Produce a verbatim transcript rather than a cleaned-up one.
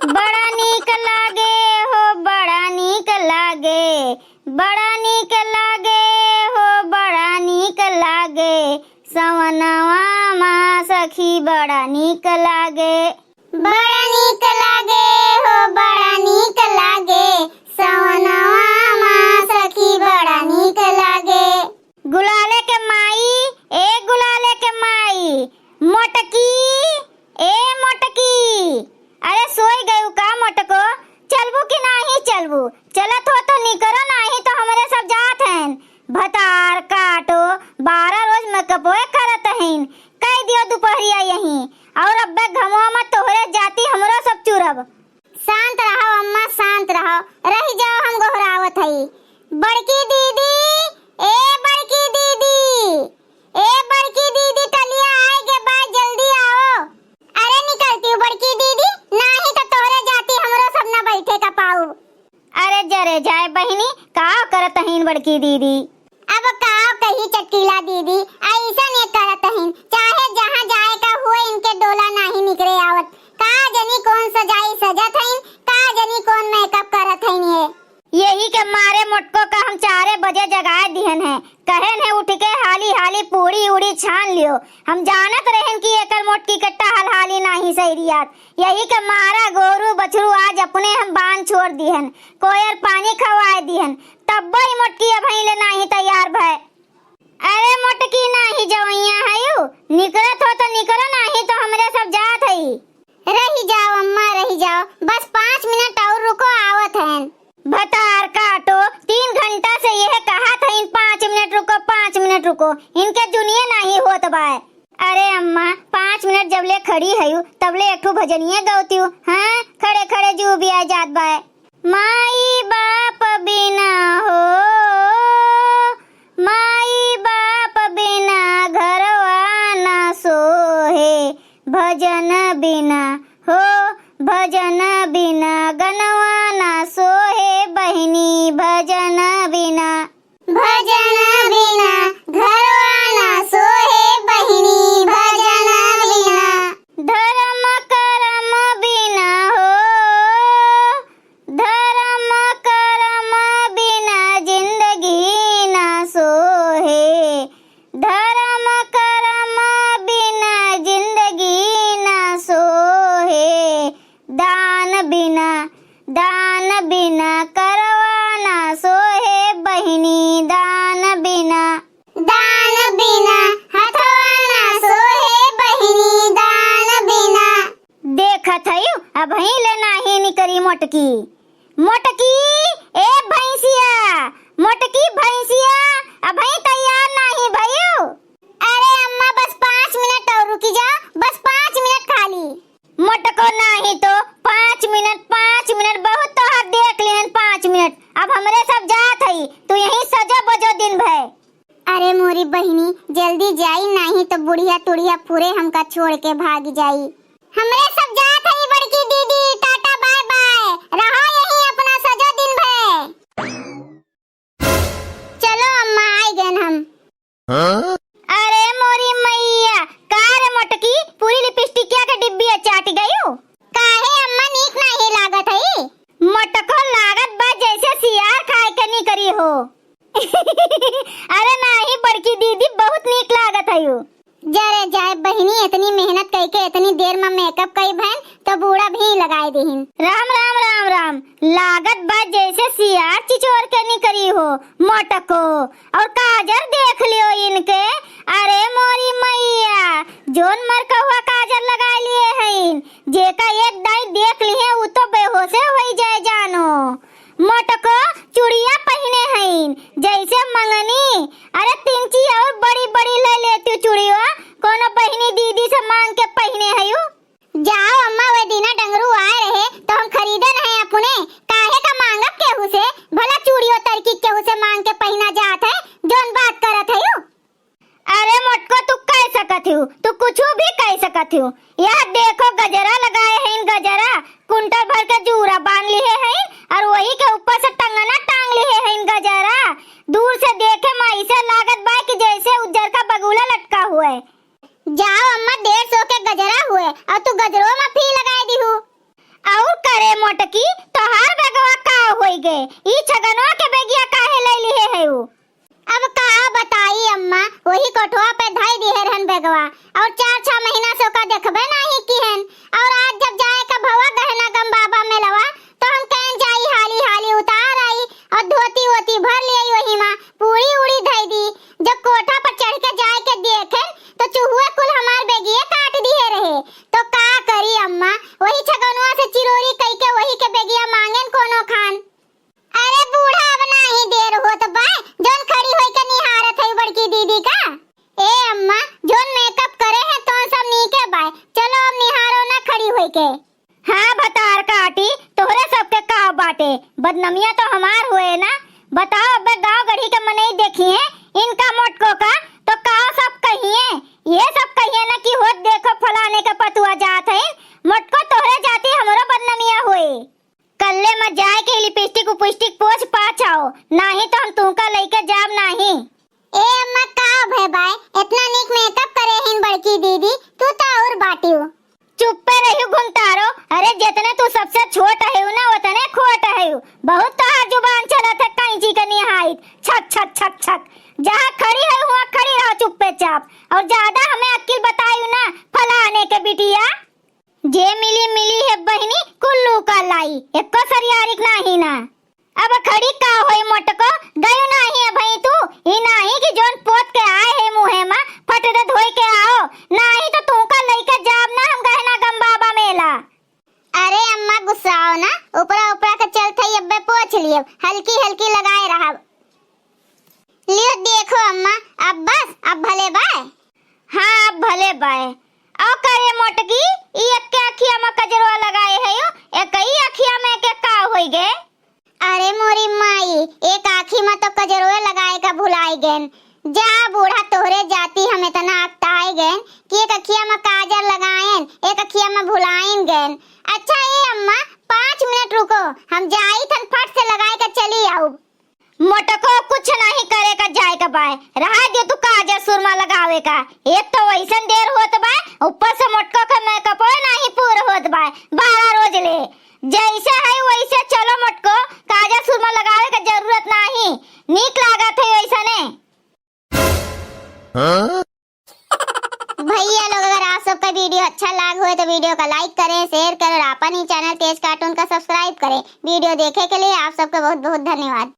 बड़ा नीक लागे हो, बड़ा नीक लागे, बड़ा नीक लागे हो, बड़ा नीक लागे, सवनवा मा सखी बड़ा नीक लागे। बड़ा नीक लागे हो, बड़ा नीक लागे, सवनवा मा सखी बड़ा नीक लागे। गुलाले के माई, ए गुलाले के माई, मोटकी, ए मोटकी, अरे सोई गयू का मोटको? चलबू कि नाही चलबू? चलत हो तो निकरो, नाही तो हमरे सब जात हैं। भतार काटो, बारह रोज मेकअपवे करत हईन, कई दियो दुपहरिया यहीं, और अब्बे घमवा मा तोहरे जाती हमरो सब चुरब। शांत रहो अम्मा, शांत रहो, रहि जाओ, हम गोहरावत हई। बड़की दीदी, ए बड़की दीदी, ए बड़की दीदी, टलिया आए गे बा, जल्दी आओ। अरे निकलती हूँ बड़की दीदी, नाही तो तोहरे जाती हमरो सब ना बैठे का पाऊ। अरे जरे जाए बहिनी, का करत हईन बड़की दीदी? अब का कही चटकीला दीदी, ऐसन ये करत हईन, चाहे जहाँ जाए का हुए इनके डोला नाही निकरे आवत। का जनी कौन सजाई सजत हईन, का जनी कौन मेकअप करत हईन ये। यही के मारे मोटको का हम चारे बजे जगाए दिहन है, कहन है उठ के हाली हाली पूड़ी उड़ी छान लियो। हम जानत रहन कि एकर मोटकी के टहल हाली नाही सही रियात। यही के मारा गोरू बछरू आज अपने हम बांध छोड़ दिहन, कोयर पानी खवाए दिहन, तब्बो ई मोटकी अबहीं ले नाही तैयार भय। अरे मोटकी नाही जवैया हयू, निकरत हो तो निकरो, नाही तो हमरे सब जात हई। रहि जाओ अम्मा, रहि जाओ, बस पाँच मिनट और रुको, आवत हन। भतार काटो, तीन घंटा से यह कहत हईन, "पाँच मिनट रुको, पाँच मिनट रुको", इनके जुनिये नाही होत बाय। अरे अम्मा, पाँच मिनट जब ले खड़ी हयू, तब ले एक ठो भजनिया गौतियू, हाँ, खड़े खड़े जू भी आ जात बाय। माई बाप बिना हो, माई बाप बिना घरवा ना सोहे, भजन बिना हो, भजन बिना गनवा ना सोहे बहिनी, भजन बिना। भजन बिना घरवा ना सोहे बहिनी, भजन बिना। धर्म करम बिना हो, धर्म करम बिना जिंदगी ना सोहे, धर्म करम बिना जिंदगी ना सोहे, दान बिना, दान बिना करवा ना सोहे बहिनी, दान बिना। दान बिना हथवा ना सोहे बहिनी, दान बिना। देखत हयू, अबहीं ले नाही निकरी मोटकी। मोटकी, ए भैंसिया, मोटकी भैंसिया, अबहीं तैयार नाही भयू। अरे अम्मा, बस पाँच मिनट और रुकी जा, बस पाँच मिनट खाली। मोटको नाही तो पाँच मिनट, पाँच मिनट बहुत तोहार देख लिहन, पाँच मिनट। अब हमरे सब जात हई, तू यहीं सजो बजो दिन भर। अरे मोरी बहिनी, जल्दी जाई, नाही तो बुढ़िया टुढ़िया पूरे हमका छोड़ के भाग जाई। हमरे सब जात हई बड़की दीदी, टाटा बाय बाय, रहो यहीं अपना सजो दिन भर। चलो अम्मा, आई गएन हम। हाँ? अरे मोरी मैया, का रे मोटकी, पूरी लिपस्टिकिया के डिब्बिया चाटि गयू? काहे अम्मा, नीक नाही लागत हई? मोटको लागत बा जैसे सियार खाए के निकरी हो। अरे नाही बड़की दीदी, बहुत नीक लागत हयू। जरे जाए बहिनी, इतनी मेहनत कइके इतनी देर में मेकअप कई भैन तो बूढ़ा भी लगाए दिहिन। राम राम राम राम। लागत बा जैसे सियार चिचोर के निकरी हो मोटको। और काजर देख लियो इनके। अरे मोरी मैया, जोन मरकहुआ काजर लगाए लिए हईन, जेका एक दाई देख लिहे उ तो बेहोशे होई जाए जानो। मोटको चूड़िया पहिने हईन, जैसे मंगनी। अरे तिनची और बड़ी बड़ी ले लेती चूड़िया, कोनो बहिनी दीदी से मांग के पहिने हयू। जाओ अम्मा, वे दिना डंगरू आए रहे तो हम खरीदे रहे अपने, काहे का मांगब केहू से? भला चूड़ियो तरकी केहू से मांग के पहिना जात है, जोन बात करत हयू। अरे मोटको, तू कह सकत हयू, तू कुछू भी कह सकत हयू। यह देखो गजरा लगाए हईन, गजरा कुंटल भर के जूरा बांध लिहे हईन और वही के ऊपर से टंगना टांग लिहे हईन गजरा। दूर से देखे में ऐसे लागत बा कि जैसे उज्जर का बगुला लटका हुए। जाओ अम्मा, डेढ़ सौ के गजरा हुए और तू गजरो में फी लगाए दिहू। और करे मोटकी, तोहार बेगवा का होई गे? ई छगनवा के बेगिया काहे ले लिहे है उ? अब का बताई अम्मा, वही कोठवा पे धई दिहे रहन बेगवा, और चार छह महीना से ओका देखबे नाही किहन। और आज जब जाए का भवा गहना गम बाबा मेलवा, तो हम कहन जाई हाली हाली उतार आई और धोती वोती भर लियाई वही मा, पूड़ी उड़ी धई दी। जब कोठा पर चढ़ के जाए के देखेन, तो चूहुए कुल हमार बेगिए काट दिहे रहे। तो का करी अम्मा, वही छगनवा से चिरोरी कई के वही के बेगिया मांगेन कोनो खान। अरे बूढ़ा, अब नाही देर होत बा, जौन खड़ी होई के निहारत है बड़की दीदी का। ए अम्मा, जौन makeup करे हैं तौन सब नीके बाय, चलो अब निहारो ना खड़ी होई के। हाँ भतार काटी, तोहरे सबके का बाटे, बदनमिया तो हमार होए ना। बताओ, अबे गाँव गढ़ी के मनई देखिए इनका मोटको का, तो का सब कहिए, ये सब कहिए ना कि होत देखो फलाने के पतुआ जात है, मोटको तोहरे जाती हमरो बदनमिया होए। कल्ले म जाए के लिपस्टिक उपिस्टिक पोछ पाछ आओ, नाही तो हम तुमका लइके जाब नाही। ए अम्मा, का भय बाय? इतना नीक makeup करे हिन बड़की दीदी, तू तो और बाटियो। चुप्पे रहियो घुमतारो, अरे जितने तू सबसे छोट हयू ना, उतने खोट हयू। बहुत तोहार जुबान चलत है कैंची के निहाइत, छक छक छक छक। जहाँ खड़ी है हुआ खड़ी रहो चुप्पे चाप, और ज्यादा हमें अक्किल बतायू ना फलाने के बिटिया। जे मिली मिली है बहिनी, कुल्लू का लाई, एको सरियारिक नाही ना। अब खड़ी का होई मोटको, गयो नाही अबहीं तू, ई नाही कि जौन पोत के आए है मुँहे मा, फट दे धोई के आओ, नाही तो तुमका लइके जाब ना हम गहना गम बाबा मेला। अरे अम्मा गुस्साओ ना, ऊपरा ऊपरा के चलत है, अब्बे पोछ लियो, हल्की हल्की लगाए रहब। लियो देखो अम्मा, अब बस, अब भले बाय। हाँ, अब भले बाय। औ करे मोटकी, ई एक्के अखिया मा कजरवा लगाए हयो, एकई अखिया मा एके का होई गे? अरे मोरी माई, एक आँखी मा तो कजरवे लगाए का भुलाई गेन। जा बूढ़ा, तोहरे जाती हम इतना अकताए गेन कि एक अखिया मा काजर लगाएन, एक अखिया मा भुलाइन गेन। अच्छा ए अम्मा, पाँच मिनट रुको, हम जाई थन फट से लगाए के चली आउब। मोटको कुछ नाही करे का जाए का बाय, रहा दे तू काजर सुरमा लगावे का। एक तो वैसन देर होत बाय, ऊपर से मोटको के मेकअपो नाही पूर होत बाय, बारह रोज ले। जैसे है वैसे चलो मोटको, काजर सुरमा लगावे का जरूरत नाही, नीक लागत है वैसने। हाँ? भैया लोग, अगर आप सबका video अच्छा लाग होए तो video का like करें, share करें और आपन ही channel तेज cartoon का subscribe करें। Video देखे के लिए आप सबका बहुत बहुत धन्यवाद।